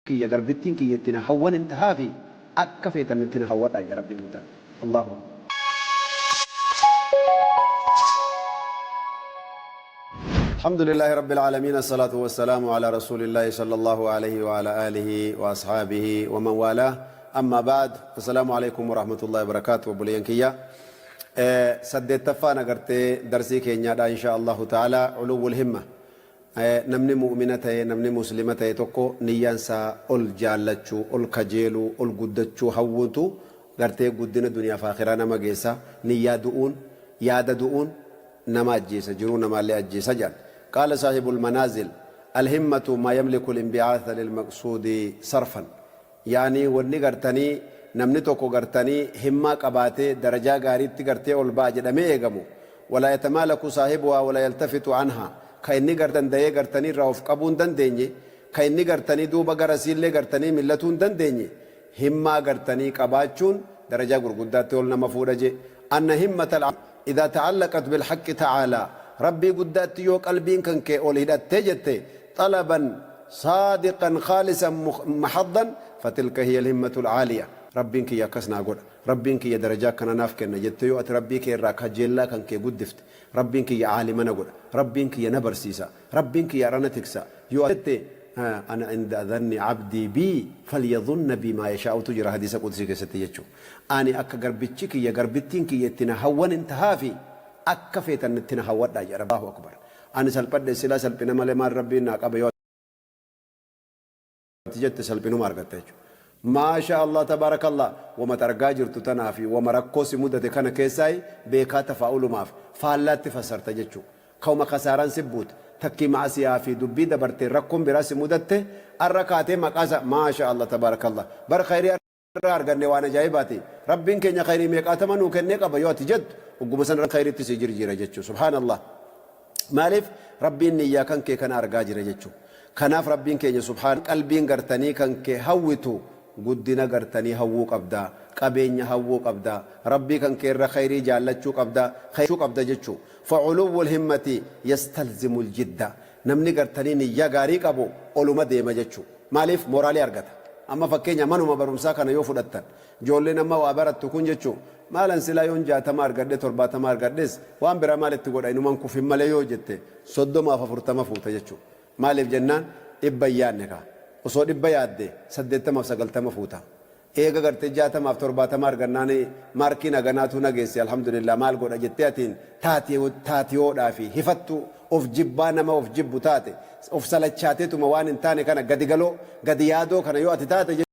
Kiyya garbittiin kiyya itti na hawwan hin tahaafi akka feetan itti na hawwadhaa jedha Rabbiin guddaan. Allahu Akbar. الحمد لله رب العالمين، الصلاة والسلام على رسول الله صلى الله عليه وعلى آله وأصحابه ومن والاه، أما بعد، السلام عليكم ورحمة الله وبركاته. Obboleeyyan kiyya, saddeettaffaan agartee darsii keenyaadha إن شاء الله تعالى، علو الهمة. Namni mu'mina ta'e, namni muslima ta'e tokko niyyaan isaa ol jaallachuu, ol kajeeluu, ol guddachuu hawwuutu gartee guddina duniyaa fi akhiraa nama geessa. Niyyaa du'uun, yaada du'uun nama ajjeesa, jiruu namaallee ajjeesa jedhan. قال صاحب المنازل: الهمة ما يملك الانبعاث للمقصود صرفا. يعني wanni gartanii namni tokko gartanii himmaa qabaatee darajaa gaariitti gartee ol ba'a jedhamee eegamu, ولا يتمالك صاحبها ولا يلتفت عنها, ka inni gar danda'ee gartanii irraa of qabuu hin dandeenye, ka inni gartanii duuba garasiillee gartanii millatuu hin dandeenye, himmaa gartanii qabaachuun darajaa gurguddaatti ol nama fuudha je. أن همة إذا تعلقت بالحق تعالى, Rabbii guddaatti yoo qalbiin kan kee ol hidhattee jette, طلبا صادقا خالصا محضا، فتلك هي الهمة العالية. Rabbiin kiyya akkas naa godha, Rabbiin kiyya darajaa akkana naaf kenna jette, yoo ati Rabbii kee irraa kajeellaa kan kee guddifte, Rabbiin kiyya caalima na godha, Rabbiin kiyya na barsiisa, Rabbiin kiyya arana tiksa yoo jette, أنا عند ظن عبدي بي فليظن بي ما يشاء jira hadiisa qudusii keessatti jechuu. Ani akka garbichi kiyya, garbittiin kiyya itti na hawwan hin tahaafi akka feetan itti na hawwadhaa jedha. الله أكبر. Ani salphadhe, silaa salphina malee maal Rabbiin naa qaba yoo ati jette, salphinuma argatta jechuudha. ما شاء الله تبارك الله. Wama argaa jirtu tanaa fi wama rakkoo si mudate kana keessaa beekaa tafaa'ulumaaf faallaatti fassarta jechuudha. Ka'uma kasaaraan si buute, takkii maasiyaa fi dubbii dabartee rakkoon biraa si mudatte, arra kaatee maqaasa ما شاء الله تبارك الله, bar khayrii irraa arganne, waan ajaa'ibaati, Rabbiin keenya khayrii meeqaatama nuu kennee qaba yoo ati jettu, ogguma sana khayriitti si jirjiira jechuudha. سبحان الله. Maaliif? Rabbiin niyyaa kan kee kana argaa jira jechuudha. Kanaaf Rabbiin keenya سبحان qalbiin gartanii kan kee hawwitu guddina gartanii hawwuu qabdaa, qabeenya hawwuu qabdaa, Rabbii kan kee irra khayrii jaallachuu qabdaa, khayrii qabda jechuudha. فعلو الهمة يستلزم الجد. Namni gartanii niyyaa gaarii qabu oluma deema jechuudha. Maaliif? Mooraalii argata. Amma fakkeenya manuma barumsaa kana yoo fudhattan, ijoolleen amma waa barattu kun jechuudha, maalan silaa yoon 60 argadhe, 70 argadhes, waan biraa maalitti godha, inuman kufin malee yoo jette, 30f 40 fuuta jechuudha. Maaliif jennaan, 100 hin yaadne kaa. Osoo 100 yaadde, 80f 90 fuuta. Eega gartee 60f 70 argannaan, maarkiin haganaatu nageesse, الحمد لله, maal godha jettee atiin taatiyoodhaa fi hifattu of jibbaa, nama of jibbu taate, of salachaateetuma waan hin taane kana gadi galoo gadi yaadoo kana yoo ati taate.